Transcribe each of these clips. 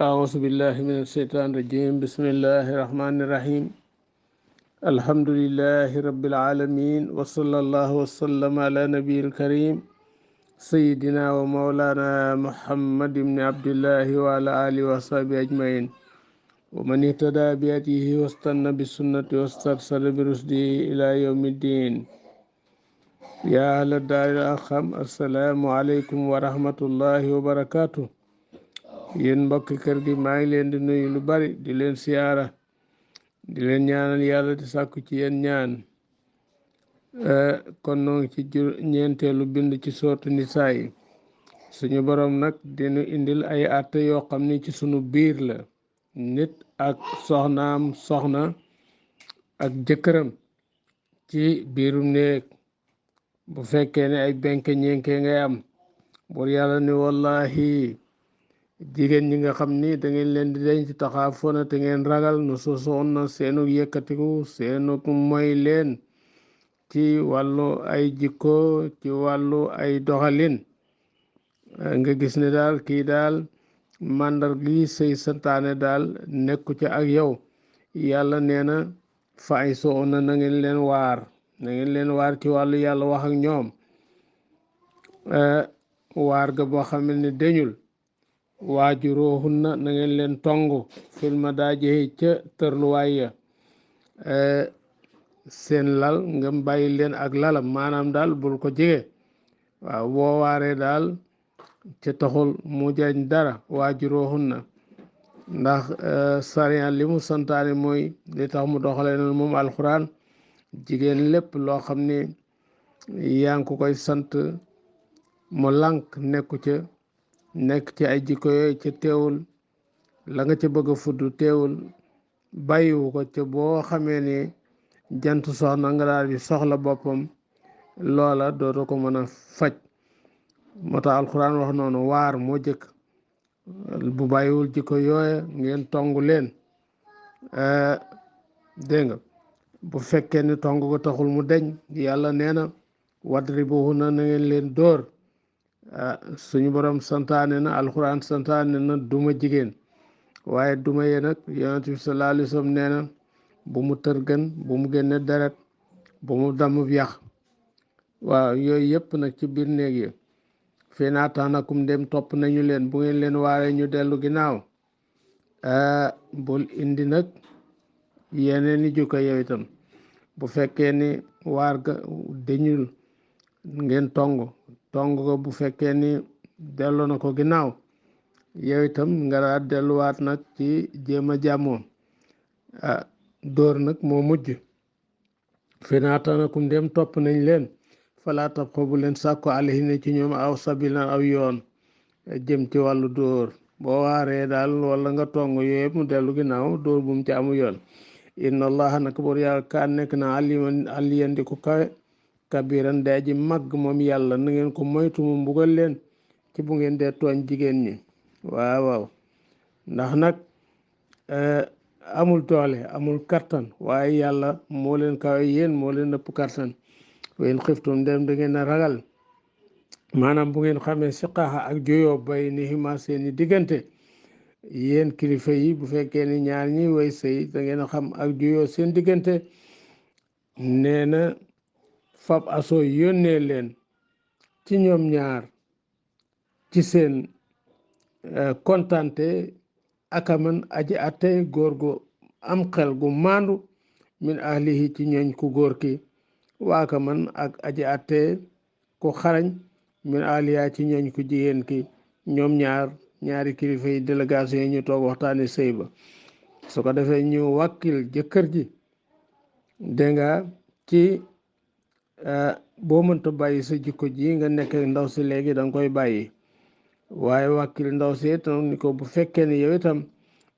أعوذ بالله من الشيطان الرجيم بسم الله الرحمن الرحيم الحمد لله رب العالمين وصلى الله وسلم على نبي الكريم سيدنا ومولانا محمد بن عبد الله وعلى آله وصحبه أجمعين ومن اهتدى بهديه واستنى بالسنة واسترسل برشده إلى يوم الدين يا أهل الدار الأخم السلام عليكم ورحمة الله وبركاته yéen mbokki kër gi maa ngi leen di nuyu lu bari di leen siyaara di leen ñaanal yàlla di sàkku ci yéen ñaan kon noo ngi ci ñeenteelu bind ci sootu nisaa yi suñu borom nag dinu indil ay àtte yoo xam ni ci sunu biir la nit ak soxnaam soxna ak jëkkëram ci biirum néeg bu fekkee ne ay benke ñenke ngay am bur yàlla ni wallahi jigéen ñi nga xam ni da ngeen leen di denc taxaafoona te ngeen ragal nu sosoon na seenu yëkkatiku seenu moy leen ci wàllu ay jikko ci wàllu ay doxalin nga gis ne daal kii daal màndar gi sëy santaane daal nekku ci ak yow yàlla nee na fa ay soo na na ngeen leen waar ci wàllu yàlla wax ak ñoom waar ga boo xam ne deñul waajuruhunna na ngeen leen tongu filma daa jeexi ca tërluwaay ya seen lal nga bàyyi leen ak lalam maanaam daal bul ko jege waaw boo waaree daal ca taxul mu jañ dara waajuruhunna ndax sariya li mu santaane mooy li tax mu doxalee noonu moom alxuraan jigéen lépp loo xam ne yaa ngi ko koy sant mu lànk nekku ca nekk ci ay jikko yooyu ca teewul la nga ca bëgg a fudd teewul bàyyiwu ko ca boo xamee ni jant soxna nga daal di soxla boppam loola dootu ko mën a faj moo tax alxuraan wax noonu waar moo jëkk bu bàyyiwul jikko yooya ngeen tongu leen dégg nga bu fekkee ni tong ko taxul mu deñ yàlla nee na wadribuhunna na ngeen leen dóor suñu borom santaane na alxuraan santaane na duma jigéen waaye duma yee nag yonent bi sallallahu alayhi wa sallam nee na bu mu tërgën bu mu génne deret bu mu damm yax waaw yooyu yëpp nag ci biir néeg yi fii naataanakum dem topp nañu leen bu ngeen leen waaree ñu dellu ginnaaw bul indi nag yeneen i jukko yow itam bu fekkee ni waar ga dañul ngeen tong ko bu fekkee ni delloo na ko ginnaaw yow itam nga daal delluwaat nag ci jéem a jàmmoo dóor nag moo mujj fi naatanakum dem topp nañ leen falaa tab ko bu leen sàkko alayhinna ci ñoom aw sabilan aw yoon jëm ci wàllu dóor boo waaree daal wala nga tong yooyu yëpp mu dellu ginnaaw dóor bu mu ci amu yoon inna allaha nag bur yàlla kaan nekk na aliyan di ko kawe kabiran day ji màgg moom yàlla na ngeen ko moytu mu mbugal leen ci bu ngeen dee tooñ jigéen ñi waaw ndax nag amul doole amul kattan waaye yàlla moo leen kawe yéen moo leen ëpp kattan wen xiftum dem da ngeen a ragal maanaam bu ngeen xamee siqaaxa ak juyoo bay ni hima seeni diggante yéen kilifa yi bu fekkee ni ñaar ñi way sëy da ngeen a xam ak juyoo seen diggante nee na fab asoo yónnee leen ci ñoom ñaar ci seen kontante akaman aji atte góor gu am xel gu maandu min ahlihi ci ñooñ ku góor ki waakaman ak aji atte ku xarañ min ahliha ci ñooñ ku jigéen ki ñoom ñaari kilifa yi délégation yi ñu toog waxtaane sëy ba su ko defee ñu wàkkil jëkkër ji dégg nga ci boo mënta bàyyi sa jikko ji nga nekk ndaw si léegi da nga koy bàyyi waaye wàkkil ndaw si itam ni ko bu fekkee ne yow itam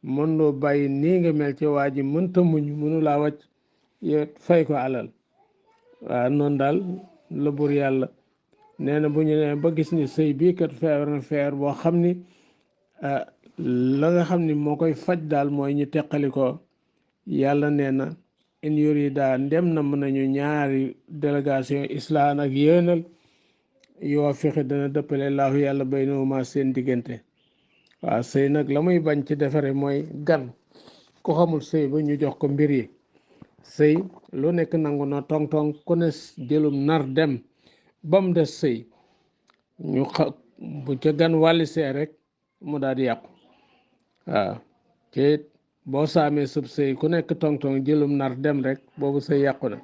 mën loo bàyyi nii nga mel ci waa ji mënta muñ mënu laa wàcc yow fay ko alal waaw noonu daal la bur yàlla nee na bu ñu nee ba gis ni sëy bii kat feebar na feebar boo xam ni la nga xam ni moo koy faj daal mooy ñu teqali ko yàlla nee na in yurida ndem na mën nañu ñaari délégation islaan ak yéenal yoo fexe dana dëppale laahu yàlla baynahuma seen diggante waaw sëy nag la muy bañ ci defare mooy gan ku xamul sëy ba ñu jox ko mbir yi. sëy lu nekk nangu na tong-tong ku ne jëlum nar dem ba mu des sëy ñu bu ca gan wàllisee rek mu daal di yàqu. waaw te boo saamee sub sëy ku nekk tong-tong jëlum nar dem rek boobu sëy yàqu na.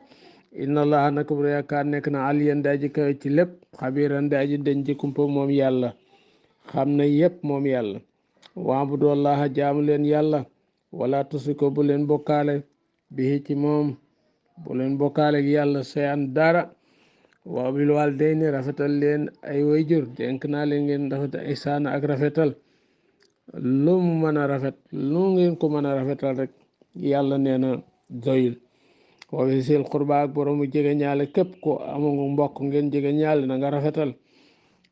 inna allaha naka bu yaakaar nekk na aliyan di aji kawe ci lépp xabiran di aji deñ ci kumpa moom yàlla xam na yépp moom yàlla. waabudu allaha jaamu leen yàlla wala tusiko bu leen bokkaale bi ci moom bu leen bokkaale ak yàlla seyan dara. wa bil waalidayni rafetal leen ay wayjur dénk naa leen ngeen rafetal ihsaana ak rafetal lu mu mën a rafet lu ngeen ko mën a rafetal rek yàlla nee na doyul. wa bi sil qurba ak boroomu jege ñaale képp ko amu mbokk ngeen jege ñaale na nga rafetal.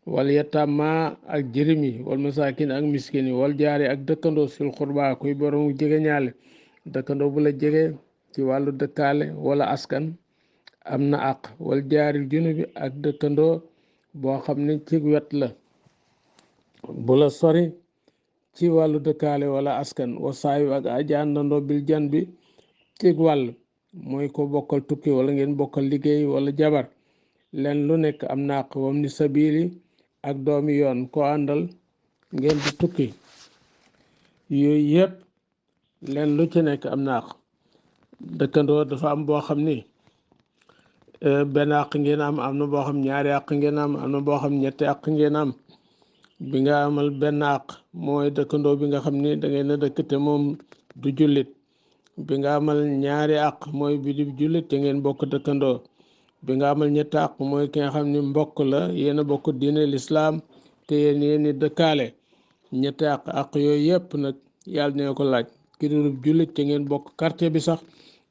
wal yatama ak jirim yi wal masakin ak miskin yi wal jaari ak dëkkandoo sil qurba kuy boroomu jege ñaale dëkkandoo bu la jege ci wàllu dëkkaale wala askan am na àq. wal jaari junubi ak dëkkandoo boo xam ne ci wet la bu la sori ci wàllu dëkkaale wala askan. wa saayu ak aji àndandoo bil jan bi ci wàll mooy ko bokkal tukki wala ngeen bokkal liggéey wala jabar leen lu nekk am na àq. wam ni sabili ak doomi yoon ko àndal ngeen di tukki yooyu yëpp leen lu ci nekk am na àq. dëkkandoo dafa am boo xam ni benn àq ngeen am na boo xam ñaari àq ngeen am na boo xam ñetti àq ngeen am. bi nga amal benn àq mooy dëkkandoo bi nga xam ni da ngeen a dëkk te moom du jullit. bi nga amal ñaari àq mooy bi di jullit te ngeen bokk dëkkandoo. bi nga amal ñetti àq mooy ki nga xam ni mbokk la yéen a bokk diine lislaam te yéen ni dëkkaale. ñetti àq yooyu yëpp nag yàlla ne ko laaj. ki dul jullit te ngeen bokk quartier bi sax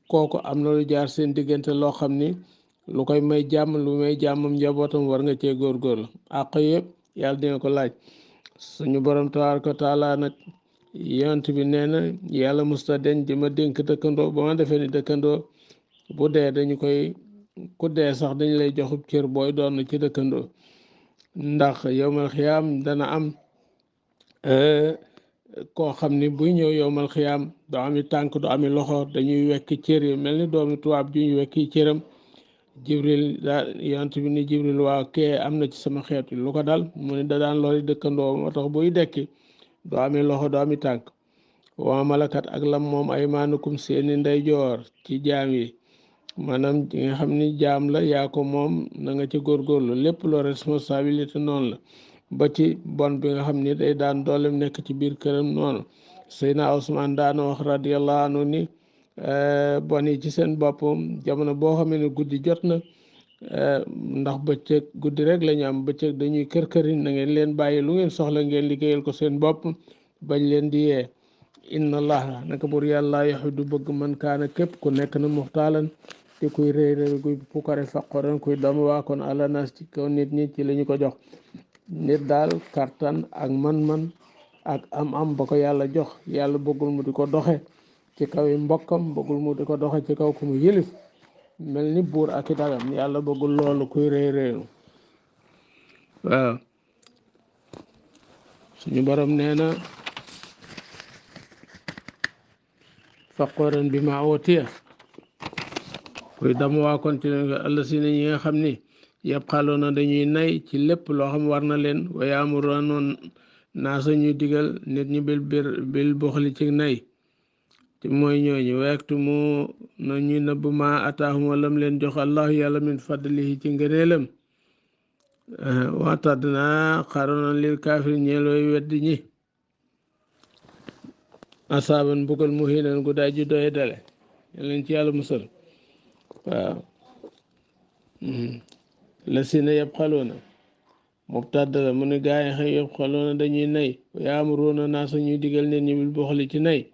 kooku am na lu jaar seen diggante loo xam ni lu koy may jàmm lu may jàmmam njabootam war nga cee góorgóorlu. àq yëpp yàlla dina ko laaj. suñu borom tabaaraka wa taala nag yonent bi nee na yàlla musta deñ di ma dénk dëkkandoo ba ma defee ni dëkkandoo bu dee dañu koy ku dee sax dañu lay joxub cër booy doon ci dëkkandoo. ndax yowmal xiyaam dana am koo xam ni buy ñëw yowmal xiyaam du ami tànk du ami loxo dañuy wekki cër yi mel ni doomi tubaab ju ñu wekki cëram. jibril daal yonent bi ni jibril waaw kee am na ci sama xeet lu ko dal mu ne da daan lori dëkkandoo moo tax buy dekki du ami loxo du ami tànk. waa malakat ak lam moom ay maanukum seeni ndeyjoor ci jaam yi maanaam ci nga xam ni jaam la yaa ko moom na nga ci góorgóorlu lépp loo responsabilité noonu la. ba ci bon bi nga xam ni day daan doolem nekk ci biir këram noonu. Seydina Usmaan daana wax radiyallahu anhu ni bon yi ci seen bopp jamono boo xamee ne guddi jot na ndax bëccëg guddi rek la ñu am bëccëg dañuy kër-këri na ngeen leen bàyyi lu ngeen soxla ngeen liggéeyal ko seen bopp bañ leen di yee. inna allaha naka bur yàlla yuhibbu bëgg man kaana képp ku nekk na muxtaalan te kuy réy réy kuy pukkare faqoran kuy doomu waakoon ala nas ci kaw nit ñi ci la ñu ko jox. nit daal kartan ak man-man ak am ba ko yàlla jox yàlla bëggul mu di ko doxe ci kaw yi mbokkam bëggul mu di ko doxe ci kaw ku mu yëlif mel ni buur ak i dagam yàlla bëggul loolu kuy réy réylu. waaw suñu borom nee na faqoran bi ma ootiya kuy dama waa kon ci àll si ne ñi nga xam ni yëpp xaloon na dañuy nay ci lépp loo xam war na leen wa yaamuru noon naa sa ñuy digal nit ñi bil boxli ci nay te mooy ñooñu weektu mu na ñuy nëbb ma ataahum lam leen jox allahu yàlla min fadlihi ci ngëneelam. waxtaat naa xaroona lil kaafir ñeelooy weddi ñi asaaban mbugal muhinan gu daay ji doye dale leen ci yàlla musal. waaw la si ne yëpp xaloona mubtada la mu ne gaa yi xëy yëpp xaloona dañuy nay yaamuroona naa sa ñuy digal nit ñi bil boxli ci nay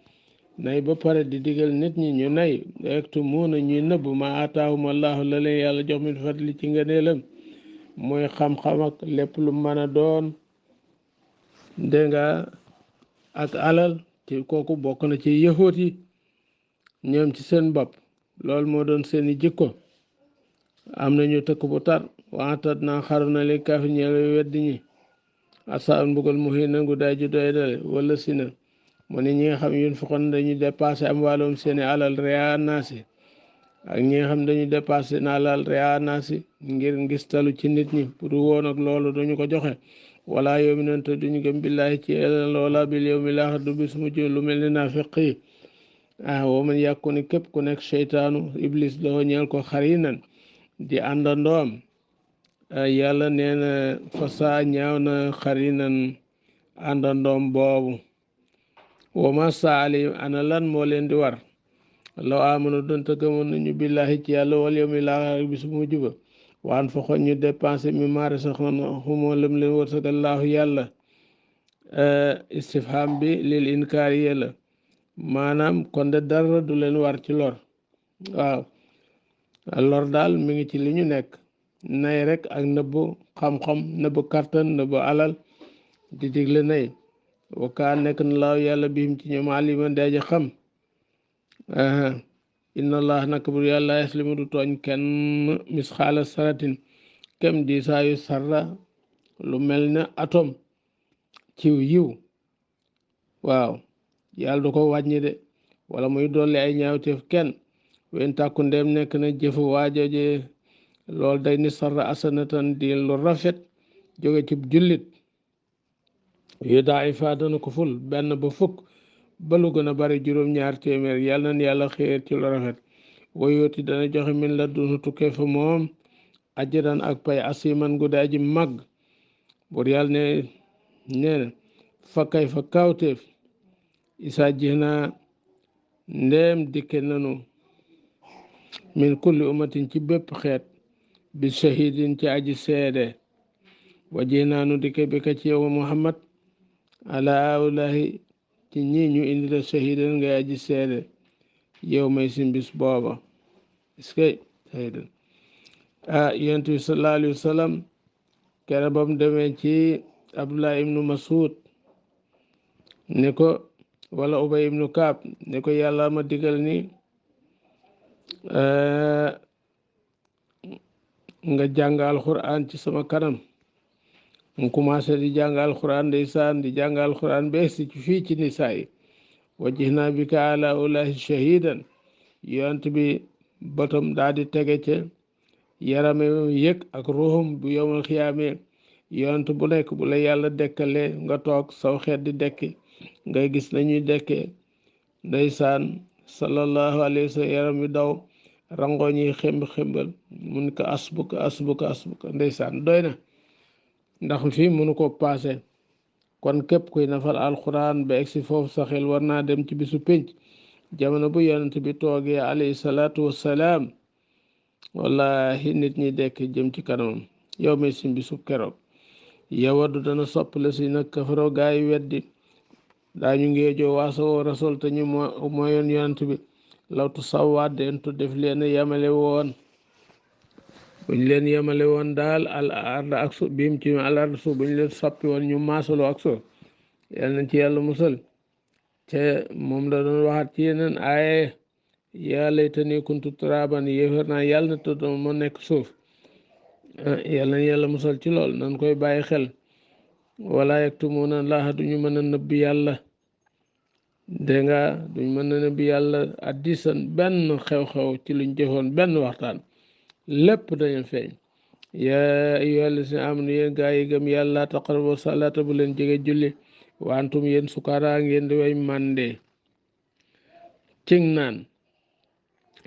ba pare di digal nit ñi ñu nay ektu muuna ñuy nëbb ma ataahum allahu la leen yàlla jox min fadli ci ngëneelam mooy xam-xam ak lépp lu mën a doon dégg nga ak alal ci kooku bokk na ci yëxóot yi ñoom ci seen bopp loolu moo doon seeni jikko. am nañu tëkk bu tar waxtat naa xaru na li kaafi ñeelo weddi ñi asa mbugal muhin nangu day ju doy dale wala sina mu ne ñi nga xam yun foxoon dañu dépassé am wàllum seeni alal rea naasi ak ñi nga xam dañu dépassé na alal rea naasi ngir ngistalu ci nit ñi pour woon ak loolu duñu ko joxe wala yu'minuuna te duñu gëm billaahi ci ëllëg wala bil yawmil aaxir du bis mujj lu mel ni naafiq yi wa man yàkku ni képp ku nekk seytaanu iblis loo ñeel ko xarinan di àndandoom yàlla nee na fasaa ñaaw na xarinan àndandoom boobu wa ma saali ana lan moo leen di war law amanu donte gëmoon nañu billahi ci yàlla wal yawmil aaxir bis bu mujj ba waan fa xoñ ñu dépensé mi maare sax xumoo lam leen wërsëgallaahu yàlla istifham bi lil inkaar yi la maanaam kon de dara du leen war ci lor waaw lor daal mi ngi ci li ñu nekk nay rek ak nëbbu xam-xam nëbbu kartan nëbbu alal di digle nay wakaa nekk na laaw yàlla bihim ci ñoom aliman daaji xam inna allah naka bur yàlla yaslimu du tooñ kenn misxaala saratin kem di saayu sarra lu mel ne atom ciw yiw waaw yàlla du ko wàññi de wala muy dolli ay ñaawteef kenn wen tàkku ndem nekk na jëfu waajoje loolu day ni sarra asanatan di lu rafet jóge ci jullit yu daa ifa dana ko ful benn ba fukk ba lu gën a bari juróom-ñaar téeméer yàlla na yàlla xéer ci lu rafet woyooti dana joxe min la dunu tukkee fa moom ajran ak pay asiman gu daa ji màgg bur yàlla ne nee na fa kay fa kawteef isa ji naa ndeem dikke nanu min kulli ummatin ci bépp xeet bi shahidin ci aji seede waji naanu dikke bi ka ci yow Muhammad ala awlahi ci ñi ñu indi la shahidan ngay aji seede yow may sin bis booba iskay shahidan yonent bi sallallahu alayhi wa sallam kere bam demee ci Abdullah ibnu Mas'ud ne ko wala Ubay ibnu Kaab ne ko yàlla ma digal ni nga jàng alquran ci sama kanam mu commencé di jàng alquran ndeysaan di jàng alquran bees ci fii ci nisaa yi wajjihna bika ala ulahi shahidan yonent bi bëtam daal di tege ca yarame yëg ak ruuxum bu yowmal xiyaame yonent bu nekk bu la yàlla dekkale nga toog saw xeet di dekki ngay gis nañuy dekkee ndeysaan sallallahu alayhi wa sallam yaram wi daw rango ñi xemb-xembal mun ko asbuka ndeysaan doy na ndax fii mënu ko paase kon képp kuy nafal alquran ba egsi foofu sa xel war naa dem ci bisu pénc jamono bu yonent bi toogee alayhi salaatu wassalaam wallahi nit ñi dekk jëm ci kanamam yow may si bisu keroog yawaddu dana sopp la si nag kafaro gaa yi weddi daañu ngeejoo waasoo rasul te ñu mooyoon yonent bi lawtu sawwaat dentu def leen yamale woon buñ leen yamale woon daal al arda ak suuf biim ci al arda suuf buñ leen soppi woon ñu maasaloo ak suuf yal nañ ci yàlla musal te moom la doon waxaat ci yeneen aaye yaa laytanii kuntu turaaban yéefar naa yàlla na tudd moo nekk suuf yal nañ yàlla musal ci lool nan koy bàyyi xel wala yaktumuuna llaaha duñu mën a nëbb yàlla dégg nga duñ mën a nëbb yàlla addisan benn xew-xew ci luñ jëfoon benn waxtaan lépp dañu feeñ yaa ayyuhal lazina aamanu yéen gaa yi gëm yàlla taqrabu salaata bu leen jege julli wa antum yéen sukaaraa ngeen di way mànde cig naan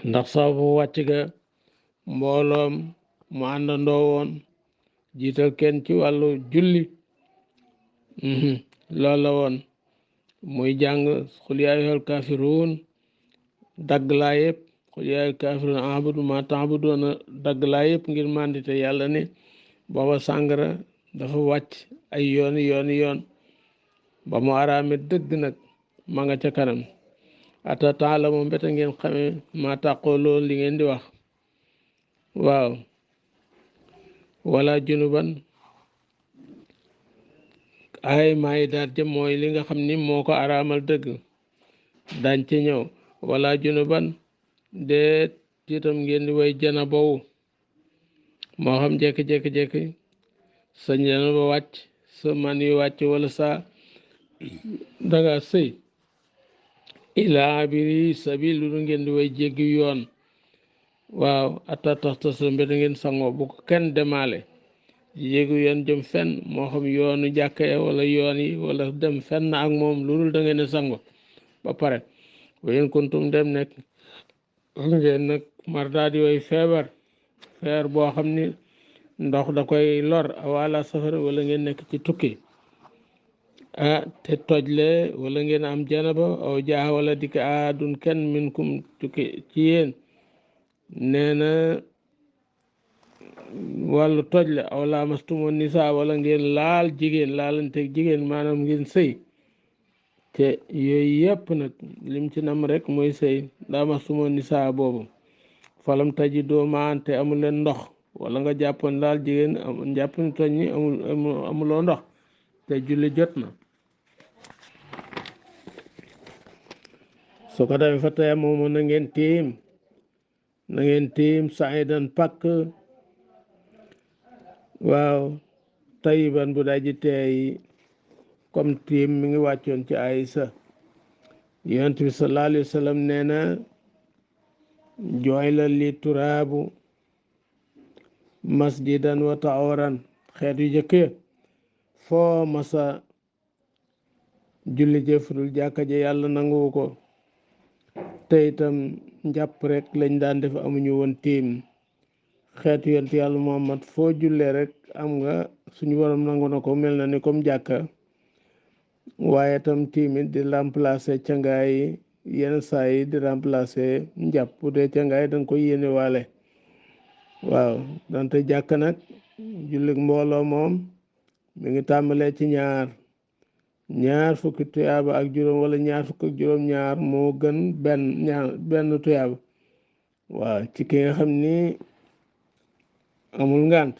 ndax sababu wàcc ga mbooloom mu àndandoo woon jiital kenn ci wàllu julli loolu la woon muy jàng xul yaa ayyuhal kaafiruun dagg laa yëpp xul yaa ayyuhal kaafiruun a'budu maa ta'buduuna dagg laa yëpp ngir màndite yàlla ne booba sàngara dafa wàcc ay yoon ba mu araame dëgg nag ma nga ca kanam ata taala moom beta ngeen xamee maa tàqoo loolu li ngeen di wax waaw wala junuban ay maay daat ja mooy li nga xam ni moo ko araamal dëgg dañ ci ñëw wala junuban de tiitam ngeen di way jana bowu moo xam jekki-jekki sa jana ba wàcc sa man yu wàcc wala saa danga sëy ilaa abiri sabil lu ngeen di way jéggi yoon waaw ata tax tasa mbe da ngeen sangoo bu ko kenn demaale jéggi yoon jëm fenn moo xam yoonu jàkka ya wala yoon yi wala dem fenn ak moom lu dul da ngeen a sango ba pare wayen kuntum dem nekk ngeen nag mardaat yooyu feebar boo xam ni ndox da koy lor wala safara wala ngeen nekk ci tukki te tojle wala ngeen am janaba aw jaa wala dikk aadun kenn minkum tukki ci yéen nee na wàllu tojle aw laamastumoon nisaa wala ngeen laal jigéen laalanteeg jigéen maanaam ngeen sëy te yooyu yëpp nag lim ci nam rek mooy sëy laamastumoon nisaa boobu falam taji doo maante amul leen ndox wala nga jàppoon laal jigéen jàpp ni toj ñi amuloo ndox te julli jot na su ko defee fa tey moomu na ngeen tiim saidan pakk waaw tayiban bu daji teey comme tiim mi ngi wàccoon ci Aysa yonent bi sallallahu alayhi wa sallam nee na jooy la li turaabu masjidan wa taoran xeet yu jëkk ya foo masa julli jëfrul jàkka ja yàlla nanguwu ko te itam njàpp rek lañ daan def amuñu woon tiim xeetu yonent yàlla Muhammad foo jullee rek am nga suñu borom nangu na ko mel na ni comme jàkka waaye tam tiimit di remplacer cangaay yenn saa yi di remplacer njàpp bu dee cangaay danga koy yéene waale waaw dante jàkk nag jullit mbooloo moom mi ngi tàmbalee ci ñaar fukki tuyaaba ak juróom wala ñaar fukki ak juróom ñaar moo gën benn tuyaaba waaw ci ki nga xam ni amul ngànt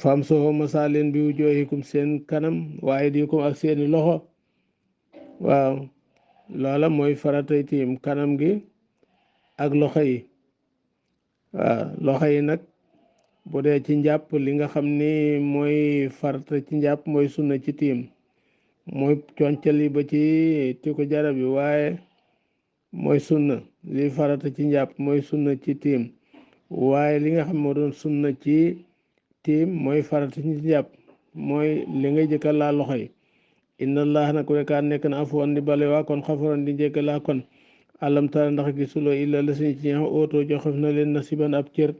fam soxo masaaleen bi wujuhikum seen kanam waaye di ko ak seeni loxo waaw loola mooy faratay tiim kanam gi ak loxo yi waaw loxo yi nag bu dee ci njàpp li nga xam ni mooy farata ci njàpp mooy sunna ci tiim mooy concal yi ba ci tiku jarab yi waaye mooy sunna li farata ci njàpp mooy sunna ci tiim waaye li nga xam moo doon sunna ci tiim mooy farata ci njàpp mooy li nga jëkka laa loxo yi inna allah nag wekaan nekk na afuwan di bale waa kon xafaran di njëkka laa kon alam tara ndax gisuloo illa la suñ ci ñax oto joxef na leen nasiban ab cër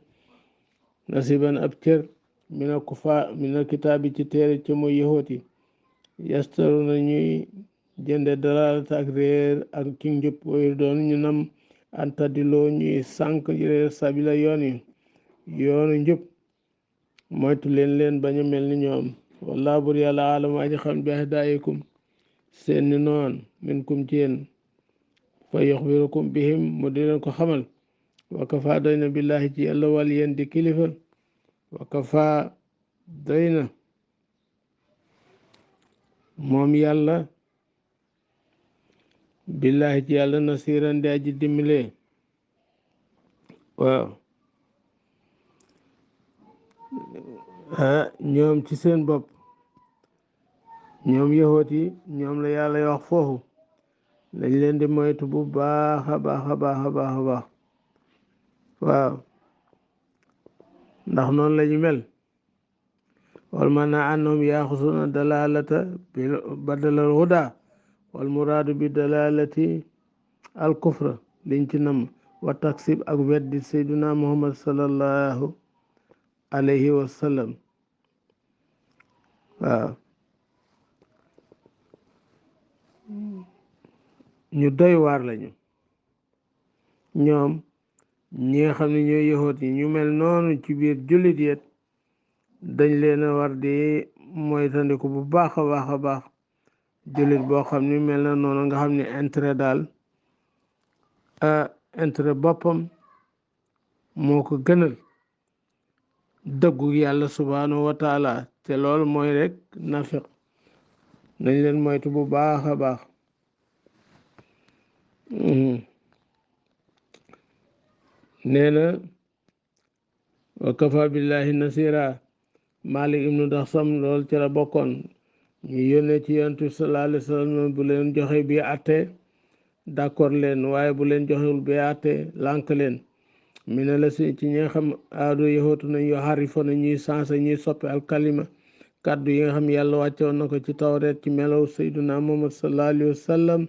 mina kitaabi ci téere ci mooy yahoot yi yastaru na ñuy jënde dalalata ak réer ak ci njub wayu doon ñu nam antadiloo ñuy sànq réer sabila yoonu njub moytu leen bañ a mel ni ñoom wallaahu bur yàlla aalamu aji xam bi ahdaayikum seen ni noon minkum ci yéen fa yuxbirukum bihim mu di leen ko xamal wa kafa doy na billahi ci yàlla waliyan di kilifa wa kafa doy na moom yàlla billahi ci yàlla nasiran di aji dimbalee waaw ñoom ci seen bopp ñoom yahoot yi ñoom la yàlla wax foofu dañ leen di moytu bu baax a baax a baax a baax a baax waaw ndax noonu lañu mel wal maana annahum yaxusuna dalalata badalal huda wal muraadu bi dalalati al kufra liñ ci nam wa taksib ak weddi sayduna muhammad sallallahu alayhi wa sallam waaw ñu doy waar lañu ñoom ñi nga xam ne ñooy yahoot yi ñu mel noonu ci biir jullit yet dañ leen a war di moytandiku bu baax a baax a baax jullit boo xam ni mel na noonu nga xam ne intérêt daal intérêt boppam moo ko gënal dëggu yàlla subhanahu wa taala te loolu mooy rek nafiq nañ leen moytu bu baax a baax nee na wa kafa billahi nasira Malik ibnu Daxsam loolu ci la bokkoon ñu yónnee ci yonent bi sallallahu alayhi wa sallam bu leen joxe bi àtte d'accord leen waaye bu leen joxewul bi àtte lànk leen mi ne la si ci ñi nga xam aado yahootu nañ yo xarifo na ñuy sensé ñuy soppi alkalima kàddu yi nga xam yàlla wàcce woon na ko ci tawreet ci melow sayduna muhammad sallallahu alayhi wa sallam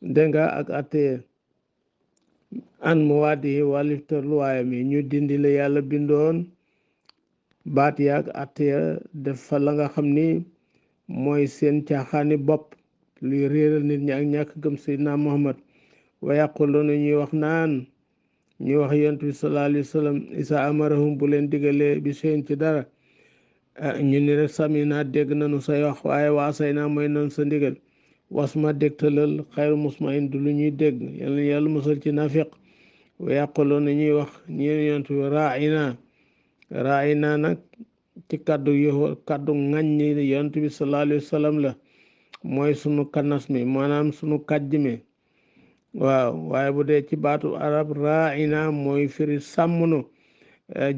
dégg nga ak àtte an mu waadi wàllif tërluwaayam yi ñu dindi la yàlla bindoon baat yaag àtte ya def fa la nga xam ni mooy seen caaxaani bopp luy réeral nit ñi ak ñàkk gëm sayduna muhammad wa yaquluuna ñuy wax naan ñuy wax yonent bi sallallahu alayhi wa sallam isa amarahum bu leen digalee bi seen ci dara ñu ni rek sami naa dégg nanu say wax waaye waasay naa mooy nan sa ndigal wasma dégtalal xayru musmain du lu ñuy dégg yàlla yàlla musal ci nafiq wa yaquluuna ñuy wax ñeen yonent bi raayina nag ci kàddu yo kàddu ŋàññi yonent bi sallallahu alayhi wa sallam la mooy sunu kanas mi maanaam sunu kàjj mi waaw waaye bu dee ci baatu arab raina mooy firi sàmmnu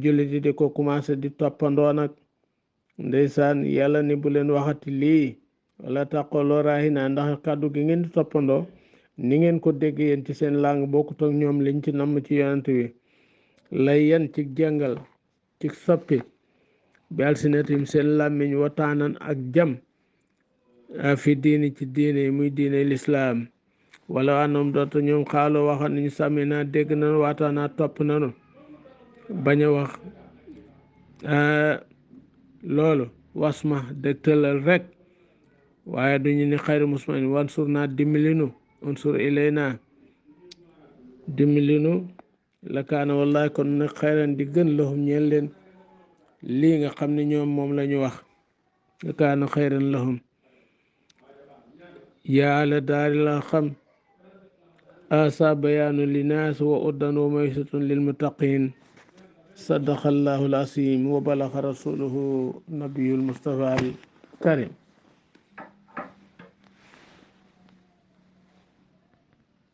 jullit yi di ko commencé di toppandoo nag ndeysaan yàlla ni bu leen waxati lii wala taqoloo raina ndax kàddu gi ngeen di toppandoo ni ngeen ko dégg yéen ci seen langue bokkut ak ñoom liñ ci namm ci yonent bi lay yan ci jàngal ci soppi bi alsinatim seen làmmiñ wataanan ak jam fi diini ci diine muy diine lislaam wala anoom doota ñoom xaaloo waxoon nañu sàmmi naa dégg nanu waataanaa topp nanu bañ a wax loolu wasma dëgtalal rek waaye duñu ni xayru musmain wansur naa dimbalinu unsur ilayna dimbalinu la kaana wallahi kon nag xayran di gën lahum ñeel leen lii nga xam ne ñoom moom la ñu wax la kaana xayran lahum yaa la daari la xam asa bayaanu linaas wa uddan wa maysatun lilmuttaqin sadaqa allahu al-asim wa balaga rasuluhu nabiyul mustafa al karim